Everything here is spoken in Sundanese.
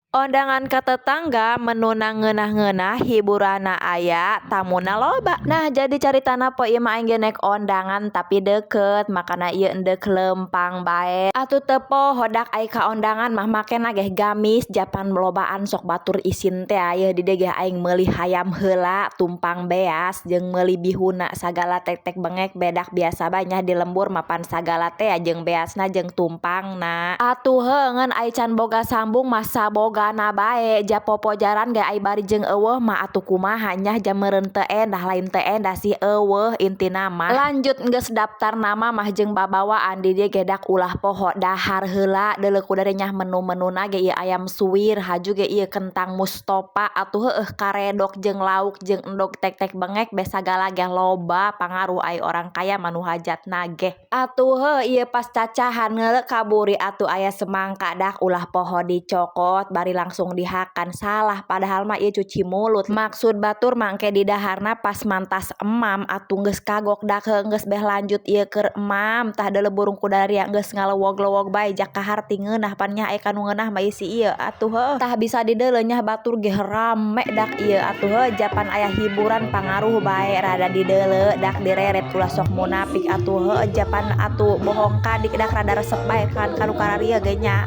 Ondangan ka tetangga menuna ngeunah-ngeunah, hiburanna aya, tamuna loba. Nah, jadi caritana poe ieu mah aing ge nek ondangan, tapi deukeut, makana ieu endeuk leumpang bae. Atuh teu poho dak ai ka ondangan mah makena geh gamis, japan lobaan sok batur isin teh. Yeuh, di dieu ge aing meuli hayam heula, tumpang beas jeung meuli bihuna sagala, tek-tek bengek bedak biasa bae nya di lembur mapan sagala teh jeung beasna jeung tumpangna. Atuh heuh, ngan ai can boga sambung mah sabogana bae, ja popojaran ge ai bari jeung eueuh mah atuh kumaha nya, ja meureun teu endah, lain teu endah sih, eueuh intina mah. Lanjut, geus daftar nama mah jeung babawaan di dieu ge dak ulah poho dahar heula. Deuleu ku nya menu-menuna ge ieu ayam suwir, haju ge ieu kentang Mustofa. Atuh heueuh, karedok jeung lauk jeung endog tek-tek bengek be sagala ge loba, pangaruh ai orang kaya mah nu hajatna ge. Atuh heuh, ieu pas cacahan ngeuleuh kaburi atuh aya semangka, dak ulah poho dicokot bari langsung dihakan, salah, padahal mah ieu cuci mulut, maksud batur mah engke didaharna pas mantas emam. Atuh geus kagok dak. Heuh, geus beh lanjut ieu keur emam. Tah, deuleu burung kudaria geus ngalewog-lewog bae jak kaharti ngeunah pan nya, aya kanu ngeunah mah si ieu. Atuh heuh, tah bisa dideuleu nya batur ge rame dak ieu. Atuh heuh, japan aya hiburan, pangaruh bae rada dideuleu dak, direret ulah sok munafik. Atuh heuh, japan atuh bohong kadik dak, rada resep bae kan kanu kararieu ge nya.